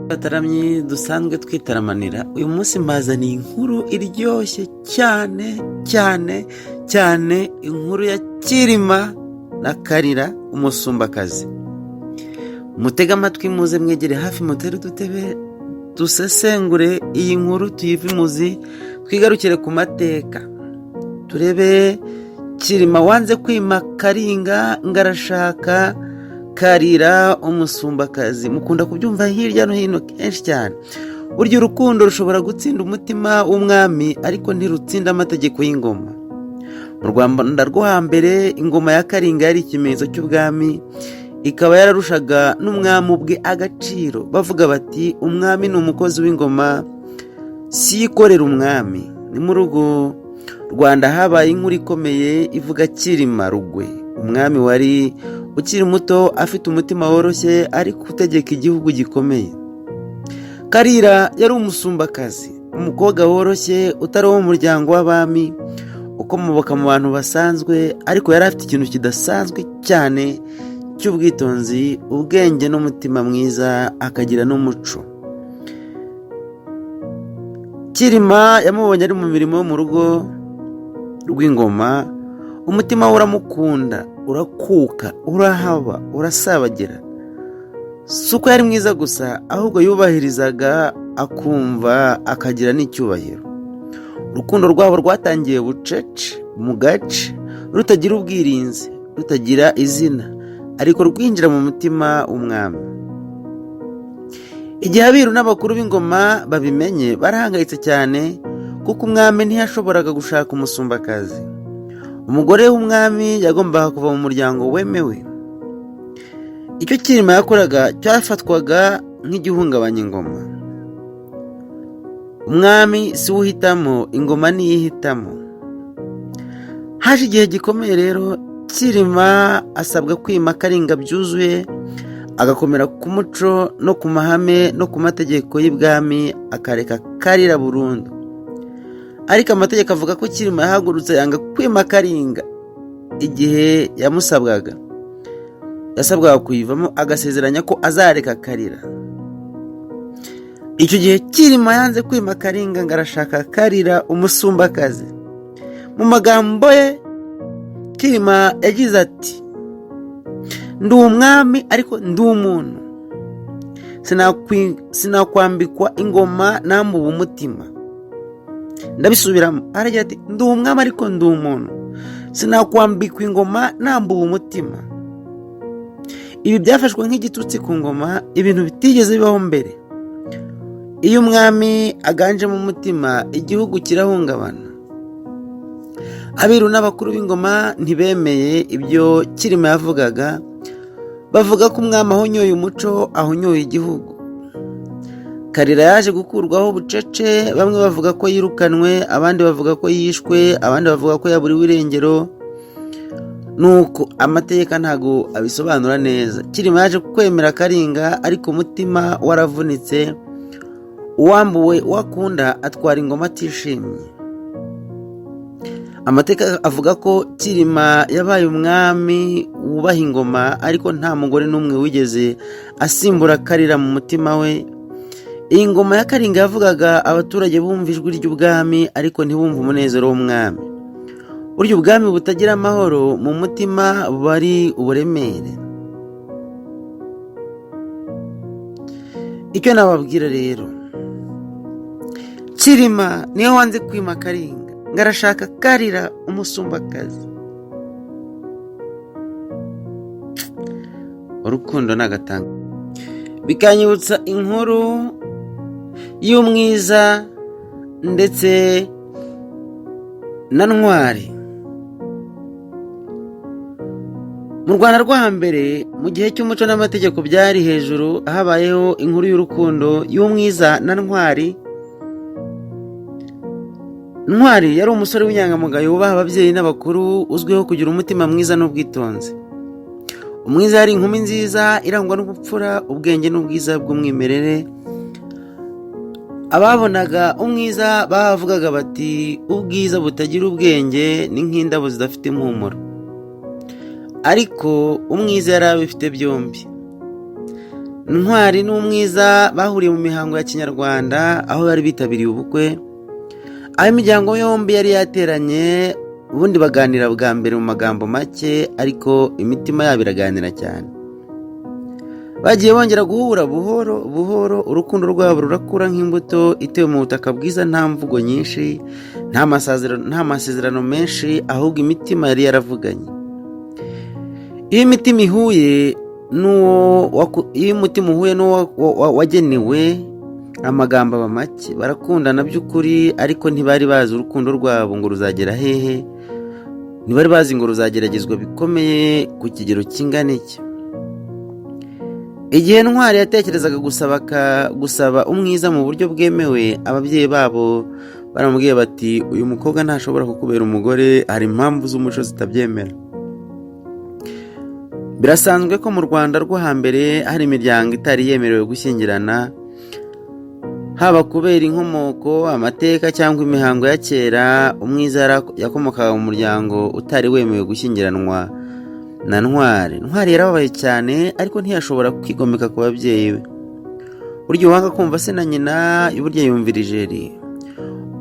Bataramyi dusanzwe twitaramanira, uyu munsi mbazaniye inkuru iryoshye cyane cyane cyane, inkuru ya Cyilima na Kalira umusumbakazi. Mutege amatwi, muze mwegere hafi, mutere udutebe, dusesengure iyi nkuru, tuyive imuzi, twigarukire ku mateka, turebe Cyilima wanze kwima Karinga ngo arashaka Karira umusumbakazi. Mukunda kubyumva hirya no hino kenshi cyane. Burya urukundo rushobora gutsinda umutima w'umwami, ariko ntirutsinda amategeko y'ingoma. Mu Rwanda rwo hambere, ingoma ya Karinga yari ikimenyetso cy'ubwami, ikaba yararushaga n'umwami ubwe agaciro. Bavuga bati: "Umwami ni umukozi w'ingoma, si ikorera umwami." Ni muri urwo Rwanda habaye inkuru ikomeye ivuga Cyilima Rugwe, umwami wari ukiri muto, afite umutima woroshye, ariko utegeka igihugu gikomeye. Karira yari umusumbakazi, umukobwa woroshye, utari uwo mu muryango w'abami, ukomoka mu bantu basanzwe, ariko yari afite ikintu kidasanzwe cyane cy'ubwitonzi, ubwenge n'umutima mwiza, akagira n'umuco. Cyilima yamubonye ari mu mirimo yo mu rugo rw'ingoma, umutima we uramukunda, urakuka, urahaba, urasabagira. Si uko yari mwiza gusa, ahubwo yubahirizaga, akumva, akagira n'icyubahiro. Urukundo rwabo rwatangiye bucece, mu gace, rutagira ubwirinzi, rutagira izina, ariko rwinjira mu mutima w'umwami. Igihe abiru n'abakuru b'ingoma babimenye, barahangayitse cyane, kuko umwami ntiyashoboraga gushaka umusumbakazi. Umugore w'umwami yagombaga kuva mu muryango wemewe. Icyo Cyilima yakoraga cyafatwaga nk'igihungabanya ingoma. Umwami si we uhitamo, ingoma niyo ihitamo. Haje igihe gikomeye rero, Cyilima asabwa kwima Karinga byuzuye, agakomera ku muco no ku mahame no ku mategeko y'ibwami, akareka Karira burundu. Ariko amategeko avuga ko Cyilima yahagurutse yanga kwima Karinga igihe yamusabwaga. Yasabwaga kuyivamo, agasezeranya ko azareka Karira. Icyo gihe Cyilima yanze kwima Karinga ngo arashaka Karira umusumbakazi. Mu magambo ye, Cyilima yagize ati: "Ndi umwami, ariko ndi umuntu. Sinakwambikwa ingoma nambuwe umutima." Ndabisubiramo, aragira ati: "Ndi umwami, ariko ndi umuntu. Sinakwambikwa ingoma nambuwe umutima." Ibi byafashwe nk'igitutsi ku ngoma, ibintu bitigeze bibaho mbere. Iyo umwami aganje mu mutima, igihugu kirahungabana. Abiru n'abakuru b'ingoma ntibemeye ibyo Cyilima yavugaga, bavuga ko umwami ahonyoye umuco, ahonyoye igihugu. Karira yaje gukurwaho bucece. Bamwe bavuga ko yirukanwe, abandi bavuga ko yishwe, abandi bavuga ko yaburiwe irengero. Nuko amateka ntabwo abisobanura neza. Cyilima yaje kwemera Karinga, ariko umutima waravunitse. Uwambuwe uwakunda atwara ingoma atishimye. Amateka avuga ko Cyilima yabaye umwami wubaha ingoma, ariko nta mugore n'umwe wigeze asimbura Karira mu mutima we. Iyi ngoma ya Karinga yavugaga, abaturage bumva ijwi ry'ubwami, ariko ntibumve umunezero w'umwami. Burya ubwami butagira amahoro mu mutima buba ari uburemere. Icyo nababwira rero, Cyilima niwe wanze kwima Karinga ngo arashaka Karira umusumbakazi. Urukundo ni agatanga. Bikanyibutsa inkuru y'umwiza ndetse na Ntwari. Mu Rwanda rwo hambere, mu gihe cy'umuco n'amategeko byari hejuru, habayeho inkuru y'urukundo y'Umwiza na Ntwari. Ntwari yari umusore w'inyangamugayo, wubaha ababyeyi n'abakuru, uzwiho kugira umutima mwiza n'ubwitonzi. Umwiza yari inkumi nziza irangwa n'ubupfura, ubwenge n'ubwiza bw'umwimerere. Ababonaga Umwiza bavugaga bati: "Ubwiza butagira ubwenge ni nk'indabo zidafite impumuro." Ariko Umwiza yari abifite byombi. Ntwari n'Umwiza bahuriye mu mihango ya kinyarwanda, aho bari bitabiriye ubukwe, aho imiryango yombi yari yateranye. Ubundi baganira bwa mbere mu magambo make, ariko imitima yabo iraganira cyane. Bagiye bongera guhura buhoro buhoro, urukundo rwabo rurakura nk'imbuto itewe mu butaka bwiza. Nta mvugo nyinshi, nta masezerano menshi, ahubwo imitima yari yaravuganye. Iyo imitima ihuye n'uwo iyo umutima uhuye n'uwo wagenewe, amagambo aba make. Barakundana by'ukuri, ariko ntibari bazi urukundo rwabo ngo ruzagera hehe, ntibari bazi ngo ruzageragezwa bikomeye ku kigero kingana iki. Igihe Ntwari yatekerezaga gusaba Umwiza mu buryo bwemewe, ababyeyi babo baramubwiye bati: "Uyu mukobwa ntashobora kukubera umugore, hari impamvu z'umuco zitabyemera." Birasanzwe ko mu Rwanda rwo hambere hari imiryango itari yemerewe gushyingirana, haba kubera inkomoko, amateka cyangwa imihango ya kera. Umwiza yakomokaga mu muryango utari wemewe gushyingiranwa na Ntwari. Ntwari yarababaye cyane, ariko ntiyashobora kwigomeka ku babyeyi be. Burya uwanga kumva se na nyina, burya yumvira ijeri.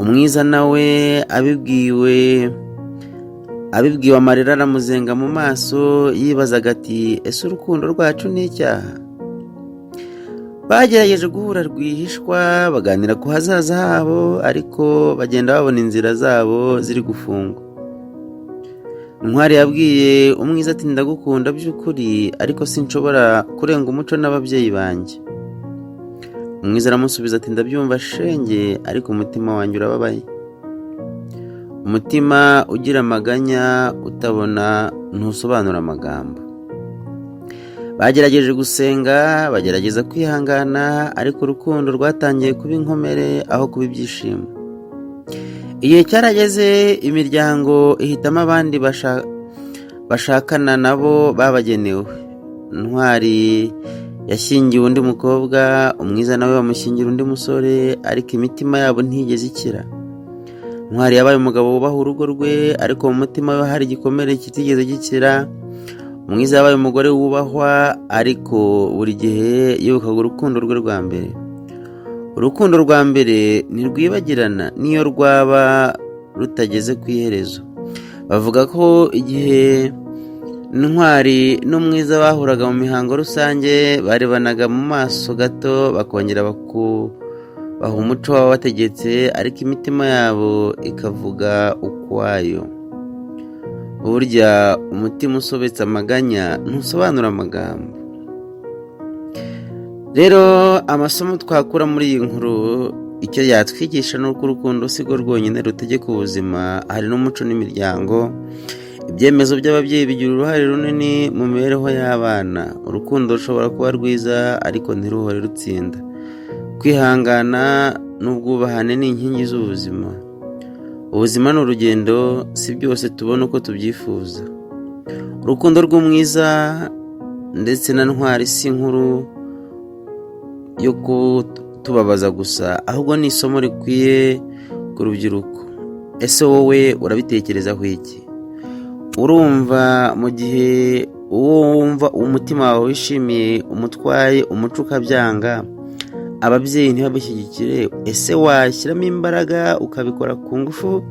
Umwiza nawe abibwiwe, amarira aramuzenga mu maso. Yibazaga ati: "Ese urukundo rwacu ni icyaha?" Bagerageje guhura rwihishwa, baganira ku hazaza habo, ariko bagenda babona inzira zabo ziri gufungwa. Ntwari yabwiye Umwiza ati: "Ndagukunda by'ukuri, ariko sinshobora kurenga umuco n'ababyeyi banjye." Umwiza aramusubiza ati: "Ndabyumva shenge, ariko umutima wanjye urababaye." Umutima ugira amaganya utabona ntusobanura amagambo. Bagerageje gusenga, bagerageza kwihangana, ariko urukundo rwatangiye kuba inkomere aho kuba ibyishimo. Igihe cyarageze, imiryango ihitamo abandi bashakana nabo babagenewe. Ntwari yashyingiwe undi mukobwa, Umwiza nawe bamushyingira undi musore, ariko imitima yabo ntigeze ikira. Ntwari yabaye umugabo wubaha urugo rwe, ariko mu mutima we hari igikomere kitigeze gikira. Umwiza yabaye umugore wubahwa, ariko buri gihe yibukaga urukundo rwe rwa mbere. Urukundo rwa mbere ntirwibagirana, niyo rwaba rutageze ku iherezo. Bavuga ko igihe Ntwari n'Umwiza bahuraga mu mihango rusange, barebanaga mu maso gato, bakongera bakubaha umuco wabategetse, ariko imitima yabo ikavuga ukwayo. Burya umutima usobetse amaganya ntusobanura amagambo. Rero amasomo twakura muri iyi nkuru, icyo yatwigisha ni uko urukundo si rwo rwonyine rutegeka ubuzima, hari n'umuco n'imiryango. Ibyemezo by'ababyeyi bigira uruhare runini mu mibereho y'abana. Urukundo rushobora kuba rwiza, ariko ntiruhore rutsinda. Kwihangana n'ubwubahane ni inkingi z'ubuzima. Ubuzima ni urugendo, si byose tubona uko tubyifuza. Urukundo rw'Umwiza ndetse na Ntwari si inkuru yo kutubabaza gusa, ahubwo ni isomo rikwiye ku rubyiruko. Ese wowe urabitekerezaho iki? Urumva mu gihe uwo wumva umutima wawe wishimiye umutwaye, umuco ukabyanga, ababyeyi ntibabishyigikire, ese washyiramo imbaraga ukabikora ku ngufu,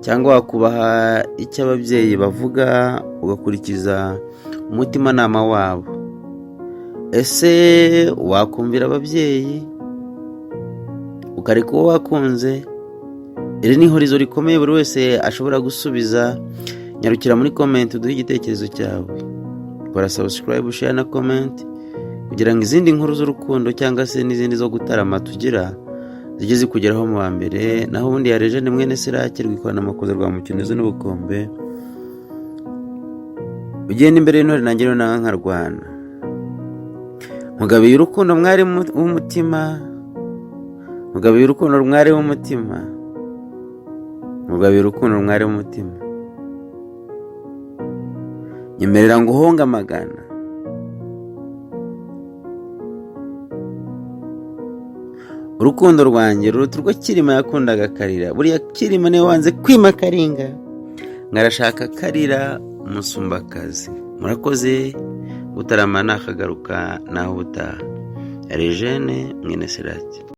cyangwa wakubaha icyo ababyeyi bavuga ugakurikiza umutimanama wabo? Ese wakumvira ababyeyi ukareka uwo wakunze? Iri ni ihurizo rikomeye buri wese ashobora gusubiza. Nyarukira muri comment uduhe igitekerezo cyawe. Kora subscribe, share na comment kugira ngo izindi nkuru z'urukundo cyangwa se n'izindi zo gutarama tugira zijye zikugeraho mu wa mbere. Naho ubundi ya Rejeni mwene Sirake, rwikorana amakuza rwa Mukinozo n'ubukombe, ugenda imbere y'intore nanjye nawe nkarwana. Mugabiye urukundo mwari w'umutima, mugabiye urukundo mwari w'umutima, mugabiye urukundo mwari w'umutima. Nyemerera ngo uhonge amagana. Urukundo rwanjye ruruta urwo Kirima yakundaga Karira. Buriya Kirima niwe wanze kwima Karinga ngo arashaka Karira umusumbakazi. Murakoze gutarama, nakagaruka naho ubutaha. Regine mwene Siraki.